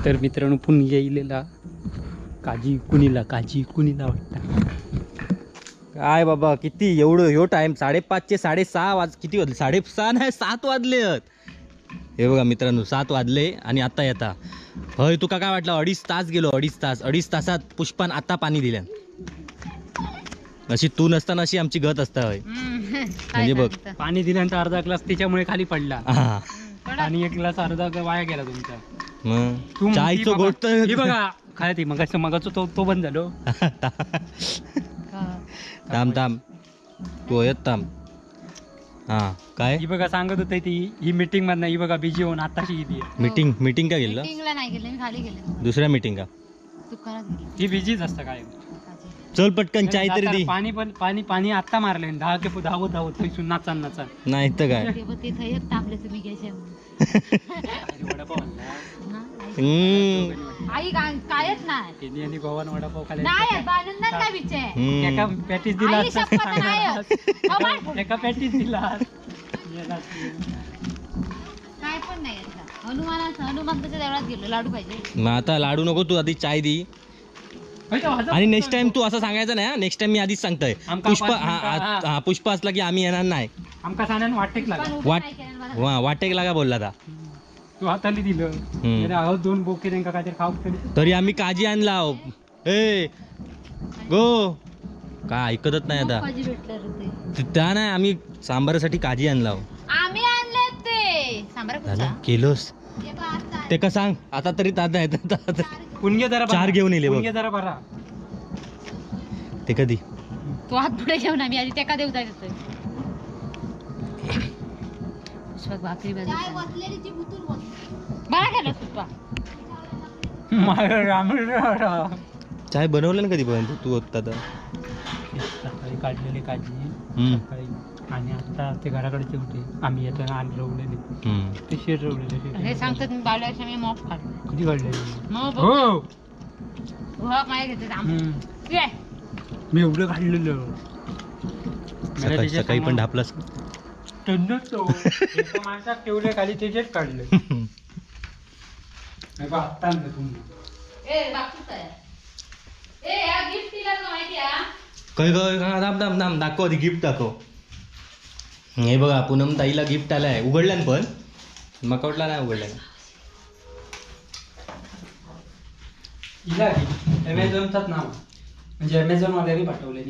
तर मित्रांनो पुण्य येईलेला काजी कुणीला, काजी कुणीला वाटतं काय बाबा किती एवढं ह्यो टाइम 5:30 ते 6:30 वाज किती वाजले 6:30 नाही 7 वाजले. हे बघा मित्रांनो 7 वाजले आणि आता येता. हय तुका काय वाटलं 2.5 तास गेलो, 2.5 तास, 2.5 तासात पुष्पान आता पाणी दिलं. अशी तू नसताना अशी आमची गत असता हय. म्हणजे बघ पाणी दिल्यानंतर अर्धा ग्लास त्याच्यामुळे खाली पडला आणि एक ग्लास अर्धा वाया गेला तुमचा. मग चायचो गोट हे बघा काय ते मगाच मगाचो तो तो बंद झालो. थांब थांब तू येत थांब. हा काय ही बघा सांगत होते ती ही मीटिंग मधनं ही बघा बिझी होऊन आताशी किती मीटिंग मीटिंग का गेलं मीटिंगला नाही गेले मी, खाली गेले दुसऱ्या मीटिंग का दुकानात गेले. ही बिझीच असतं काय. चल पटकन चाय तरी दी. पाणी पण पाणी पाणी आता मारले 10 के धावत धावत थंयसून नाचान नाचान नाही तर काय ते थंय थांबले तुम्ही घ्यायचे. वडापाव आणला आई कायच नाही त्यांनी आणि गोवन वडापाव खाल्ला नाही आनंदात काय विचार एका पॅटीस दिला आई शपथ नाही एका पॅटीस दिला काय पण नाही. हनुमानाच्या देवळात गेलो लाडू पाहिजे. मग आता लाडू नको तू आधी चाय दी. आणि नेक्स्ट टाइम तू असं सांगायचं नाही. नेक्स्ट टाइम मी आधीच सांगतोय पुष्पा हा पुष्पा असला की आम्ही येणार नाही. आमका सामान वाटेक लागा वाटेक लागा बोलला आता तू हाताली दिलं दोन बोके त्यांका काहीतरी खाऊ तरी आम्ही काजी आणला. ए गो काय ऐकतच नाही आता त्या नाही आम्ही सांबारासाठी काजी आणला. आम्ही आणले ते सांबार केलंस ते का सांग आता तरी ताजा आहे. पुणगे जरा चार घेऊन येले बघ जरा बरा ते कधी तू हात पुढे घेऊन आम्ही आधी त्या देऊ जायचं. भाकरी चाय बनवलं ना कधी पण तू होता तर सकाळी काढलेली काजी सकाळी आणि आता ते घराकडचे होते आम्ही येताना आणि रवलेले ते शेर रवलेले हे सांगतात मी बावल्याच्या मी मॉप काढले कधी काढले हो मी एवढं काढलेलं सकाळी पण ढापलास माणसात ठेवले खाली त्याचेच काढले. आत्ता आणलं तुम्ही काय काय थांब थांब थांब दाखव आधी गिफ्ट दाखव. हे बघा पूनम ताईला गिफ्ट आलाय. उघडलं पण मकवटला नाही उघडलं. अमेझॉनचाच नाव म्हणजे अमेझॉन वाल्यांनी पाठवले.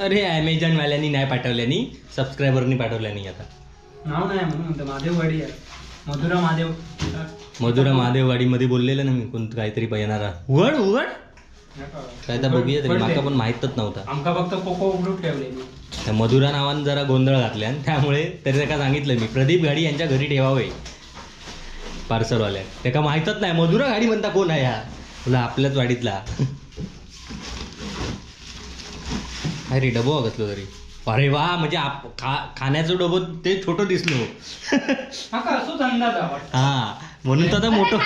अरे अमेझॉन वाल्यांनी नाही पाठवल्यानी सबस्क्रायबरनी पाठवल्यानी. आता नाव नाही म्हणून म्हणतो महादेववाडी आहे मधुरा महादेव. मधुरा महादेववाडीमध्ये बोललेलं ना मी कोण काहीतरी येणारा. उघड उघड काय तर बघूया तरी माका पण माहीतच नव्हता. आमका फक्त कोको उघडून ठेवले. त्या मधुरा नावानं जरा गोंधळ घातल्या त्यामुळे तरी त्याका सांगितलं मी प्रदीप गाडी यांच्या घरी ठेवावे पार्सलवाल्या. त्याका माहीतच नाही मधुरा गाडी म्हणता कोण आहे हा तुला आपल्याच वाडीतला. अरे डबो कसलो तरी. अरे वा म्हणजे खाण्याचं डबो ते छोटं दिसलो. हा म्हणून तर आता मोठं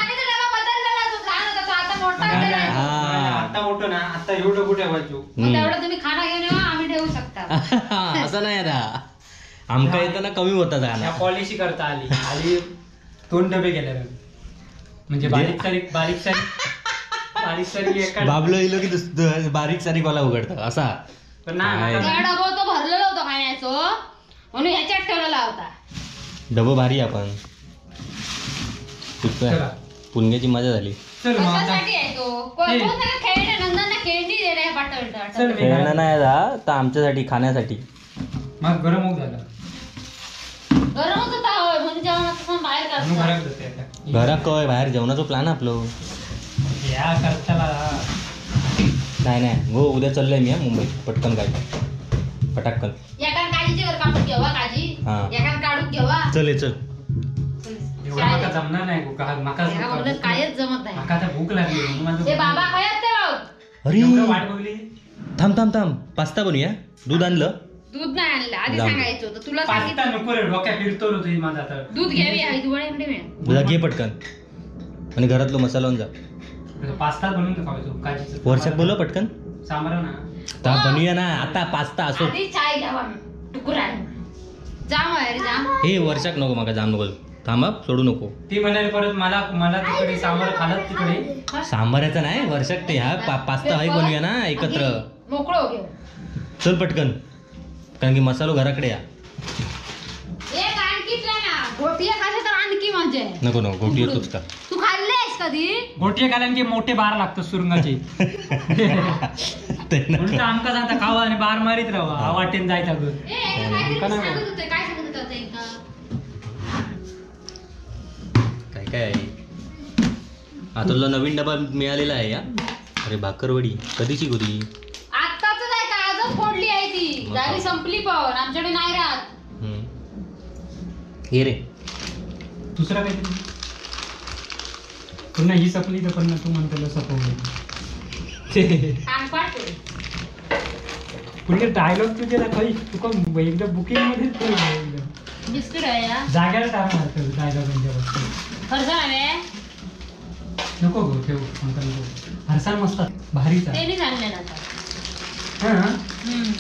आता मोठं ना आता एवढं कुठे ठेवायचो तुम्ही खाना घेऊन येवा आम्ही ठेवू शकता असं नाही. आता आमका येताना कमी होता जाणार पॉलिसी करता आली आली 2 डबे गेले म्हणजे बारीक सारीक बारीक सारीक बारीक सारीक बाबलो इलो की बारीक सारीक वाला उघडतं असा. पण नाही डबो तो भरलेला होता खाण्याचो म्हणून ह्याच्यात ठेवलेला होता डबो भारी. आपण पुण्याची मजा झाली. खेळणं नाही तर आमच्यासाठी खाण्यासाठी. मग गरम झालं गरमच होता म्हणून जेवण बाहेर घरात कय बाहेर जेवणाचा प्लॅन आपलो. नाही नाही हो उद्या चाललंय मी मुंबईत पटकन काय पटाकन चल चल जमणार नाही कायच जमत नाही. भूक लागली. अरे थांब थांब थांब पास्ता बनवूया. दूध आणलं? दूध नाही आणलं आधी सांगायचं होतं तुला. पास्ता नको रे डोक्या फिरतो तुझी माझा. आता दूध घ्यावी आई जा घे पटकन आणि घरातलो मसाला जा. पास्ता बनवून खायचो. वर्षात बोलव पटकन. सांबारा ना आता बनवूया ना आता पास्ता असो. आधी चाय घ्यावा टुकुरान. जाम आहे रे जाम. हे वर्षाक नको, माका जाम नको, थांबा सोडू नको. ती म्हणाली परत मला मला तिकडे सांबार खालात तिकडे. सांबाराचं नाही वर्षाक, ते ह्या पास्ता हय बनवूया ना एकत्र. मोकळो घेऊ. चल पटकन, कारण की मसालो घराकडे या. एक आणखी प्लॅन हा, गोटिया खायचं तर आणखी मजा आहे. नको नको, गोटी येतोच का? तू खाल्लेस कधी? गोटिये खाल्यान की मोठे बार लागतात सुरुंगाचे. ते म्हणून नको. तर आमका सांगता खावा आणि बार मारीत राहा हा वाटेन जायचा ग. ए, एका काहीतरी का नाही सांगत होते, काय सांगत होता एका? काय काय आहे आता? तुला नवीन डबा मिळालेला आहे या. अरे भाकरवडी कधीची होती? आत्ताच आहे का? आजच फोडली आहे ती. मग झाली काय? संपली, पण आमच्याकडे नाही राहत. हम्म. हे रे. दुसरा काहीतरी पुन्हा ही सपली तर पण तू म्हणतो सपवली. कान पाड पुढे. पुढे डायलॉग तुझे ना काही तुका एकदा बुकिंग मध्ये एकदम बिस्किट आहे या. जाग्याला टाकणार डायलॉगांच्या बाबतीत. फरसाण आहे. नको गो, ठेव आमका नको. फरसाण मस्त भारीच आहे. त्यांनीच आणले ना आता. हा हम्म.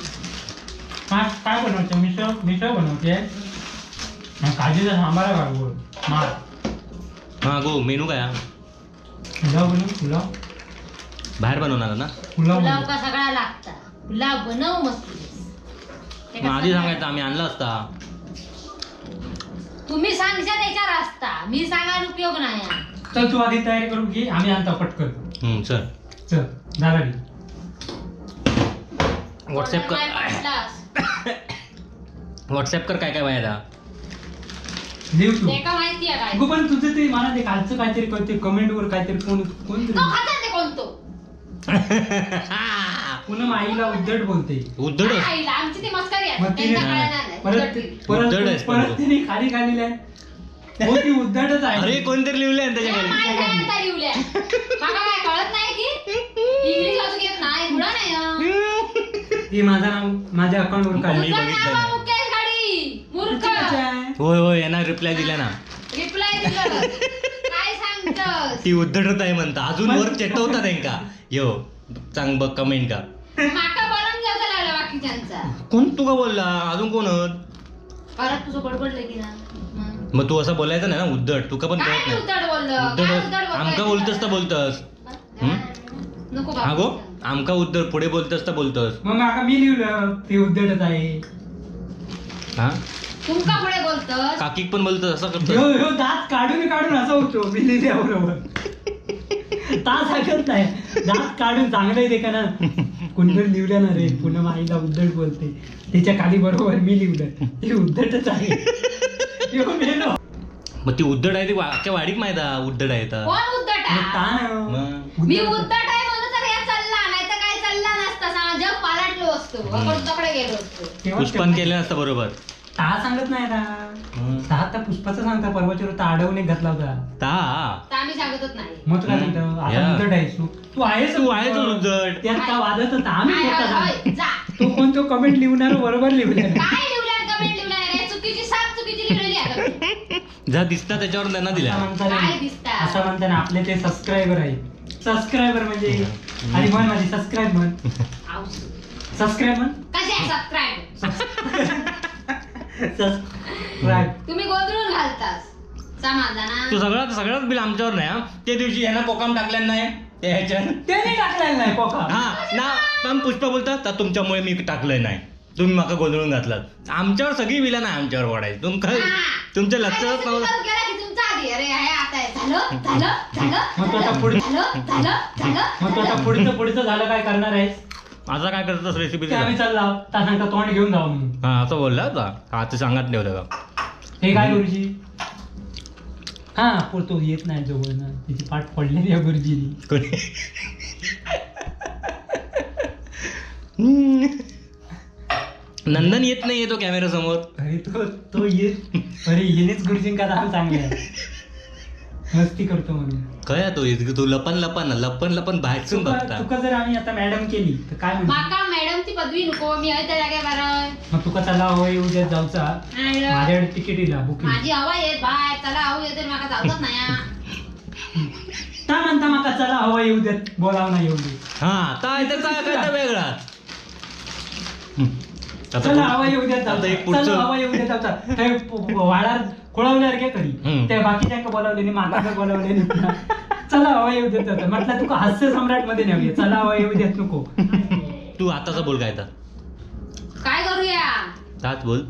काय काय बनवते? मिसळ मिसळ बनवते आणि काजीचा सांबार आहे गोड मार. हा गो, मेनू काय हा? पुलाव बनव पुलाव. बाहेर बनवणार ना? पुलाव पुलाव बनव. का सगळा लागता, पुलाव बनव मस्त. ते मग आधी कसं सांगायचं, आम्ही आणला असता. तुम्ही सांगशा त्याच्यावर असता, मी सांगायला उपयोग नाही आहे. चल तू आधी तयारी करून घे, आम्ही आणतो पटकन. हम्म, चल. चल झाला रे. व्हॉट्सअप कर. नाही म्हटलास. व्हॉट्सअप कर काय काय बाहेर. देव तू. ते का माहिती आहे काय? अगं पण तुझं ते मला ते कालचं काहीतरी कळते कमेंट वर काहीतरी कोण कोणतरी तो खाता ते कोणतो? पूनम आईला उद्धट बोलते. उद्धट. आईला आमची ती मस्करी आहे. मग तिने त्यांना कळणार नाही. परत उद्धट. परत उद्धट आहेस पण परत तू. तिने खाली खाली हो ती उद्धटच आहे. अरे कोणतरी लिहिलंय ना त्याच्या त्या खाली. माहिती आहे आता लिवल्या. माका काय कळत नाही की इंग्लिश वाचू येत नाही मुळा नाही हं. ती माझं नाव माझ्या अकाउंटवर मी काढली. तुझं बघितलं नाव नाही. मुकेश गाडी मूर्ख. होय होय, यांना रिप्लाय दिला ना. रिप्लाय दिलं काय सांगतस? ती उद्धटच आहे म्हणता, अजून वर चेटवता त्यांका यो सांग बघ कमेंट का. माका बोलून घ्यायचा लागला बाकीच्यांचा. कोण तुका बोलला? अजून कोण होत? परत तुझं बडबडलं की ना मग. मग तू असं बोलायचं नाही ना उद्धट, तुका पण काय कळत नाही. उद्धट बोललं? काय उद्धट उद्धट बोललं? आमका बोलतस तर बोलतस. हम्म? नको हा बाबा. गो, आमका उद्धट पुढे बोलतस तर बोलतस. मग माका मी लिहिलं ती उद्धटच आहे. हा. तुमका पुढे बोलतस. काकीक पण बोलतस असं करतस. ह्यो ह्यो दात काढून काढून असा होतो मी लिहिल्याबरोबर ता सांगत नाही, दात काढून चांगलं आहे ते का ना. कोणतरी लिहिलं ना रे पूनम आईला उद्धट बोलते, त्याच्या खाली बरोबर मी लिहिलं ती उद्धटच आहे. ह्यो मेलो. मग ती उद्धट आहे ती अख्ख्या वाडीत माहित आहे उद्धट आहे तर. कोण उद्धट मग आहे? ता ना. मग मी उद्धट आहे म्हणून तर हे चालला, नाही तर काय चालला नसता. सांग जग पालटलो असतो, आपण तकडे गेलो असतो. तेव्हा पुष्पान केलं नसतं बरोबर. ता सांगत नाही ना. ता तर पुष्पाचं सांगता, परवाच्या ता अडवून एक घातला होता. ता तर आम्ही सांगतच नाही. मग तू काय सांगतो आता? या. उद्धट आहेस तू, तू आहेस. तू आहेस उद्धट. त्यात का वादत होता आम्ही हाय, स्वतः हाय, सांगतो. हाय, जा. तो कोण तो कमेंट लिहिणार बरोबर लिहिलं. काय लिहिलं? कमेंट लिहिलं नाही, चुकीची साफ चुकीची लिहिलेली आहे. जा दिसता त्याच्यावर त्यांना दिला. असं म्हणता काय नाही. दिसता? असं म्हणताना आपले ते सबस्क्रायबर आहे. सबस्क्रायबर म्हणजे आणि म्हण माझी सबस्क्राईब म्हण. आऊस. सबस्क्राईब म्हण. कसे सबस्क्राईब? सबस्क्राईब. तुम्ही गोंधळून घालतास समाधाना. तू सगळं सगळंच बिल आमच्यावर नाही हा. त्या दिवशी ह्यांना कोकाम टाकल्या नाही त्या ह्याच्यात. त्याने टाकलेलं नाही कोका. हा ना, पण पुष्पा बोलतात तर तुमच्यामुळे मी टाकलंय नाही, तुम्ही माका गोंधळून घातलात. आमच्यावर सगळी बिला नाही आमच्यावर वाढायची. तुमका तुमच्या लक्षातच नव्हतं. केला की तुमचा आधी अरे हे आता हे झालं झालं झालं. मग तू आता पुढे झालं झालं झालं. मग तू आता पुढचं पुढचं झालं काय करणार आहेस? आता काय करतोस रेसिपी? ते आम्ही चालला त्या सांगता तोंड घेऊन जाऊ म्हणून. हा असं बोलला होता हा, ते सांगत ठेवलं का? हे काय गुरुजी? हा पुरतो येत नाही जवळ ना, तिची पाठ पडलेली आहे गुरुजीनी. कोणी हम्म. नंदन येत नाही तो कॅमेरा समोर. अरे तो तो येत, अरे येणेच गुरुजींका दाम चांगले आहे. मस्ती करतो म्हणून. काय तो येत, तू लपन लपन लपन लपन बाहेरचून तुका बघता. तुका जर आम्ही आता मॅडम केली तर काय म्हणतो? माका मॅडमची पदवी नको, मी आहे त्या जागेवर. मग तुका चला होय उद्या जाऊचा, माझ्याकडे तिकीट इला बुकिंग. माझी हवा येत बाय, चला आऊ येते, माका जाऊच नाही. ता म्हणता माका चला हवा येऊ देत बोलाव ना येऊ दे. हा ता त्याचा वेगळा. चला हवा येऊ देत, चला हवा येऊ देत. वाडार खोळवल्यार काय करी त्या बाकीच्या बोलावले माता बोलावले. चला हवा येऊ देत म्हटलं तुका हास्य सम्राट मध्ये नेऊया. चला हवा येऊ देत नको. तू आताचा बोल काय तर काय करूया? ताच बोल.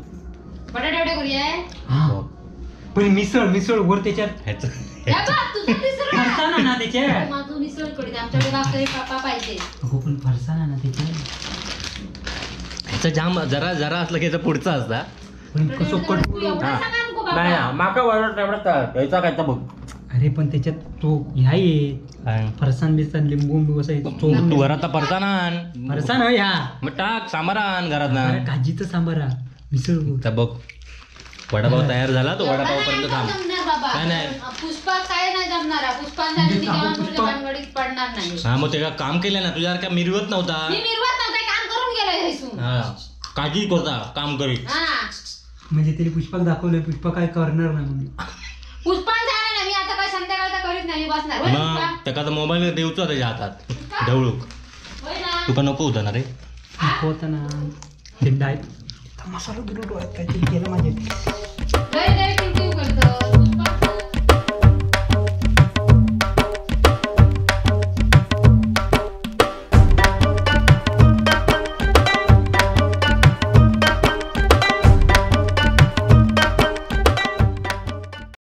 बटाटे करूया पण मिसळ मिसळ वर त्याच्यात फरसाना ना त्याच्यात. माझं मिसळ कडे आमच्याकडे भाकरी पापा पाहिजे. हो पण फरसाना ना त्याच्यात. ह्याचा जाम जरा जरा असलं की याचा पुढचा असता. पण कसं कट नाही माका ह्याचा काय बघ. अरे पण त्याच्यात तो ह्या ये फरसान बिरसान लिंबू बिंबू तू घरात फरसान आण. फरसान ह्या मग टाक सांबार आण घरात ना. काजीचं सांबार मिसळ बघ वडापाव तयार झाला तो वडापाव पर्यंत थांब. काय नाही पुष्पा काय नाही जमणार. पुष्पा पडणार नाही. हा मग ते काम केलं ना तुझ्यासारखा मिरवत नव्हता. मी मिरवत नव्हता, काम करून गेलो. हा काळजी करता काम करीत. म्हणजे तिने पुष्पाक दाखवलंय पुष्पा काय करणार नाही म्हणून. पुष्पा झालं ना मी आता काय संध्याकाळ तर करीत नाही बसणार. मग त्याचा तर मोबाईल देऊचा त्याच्या हातात ढवळूक. तुका नको होता ना रे? नको होता ना ते डायट मसाला गेलो डोळ्यात काहीतरी केलं माझे.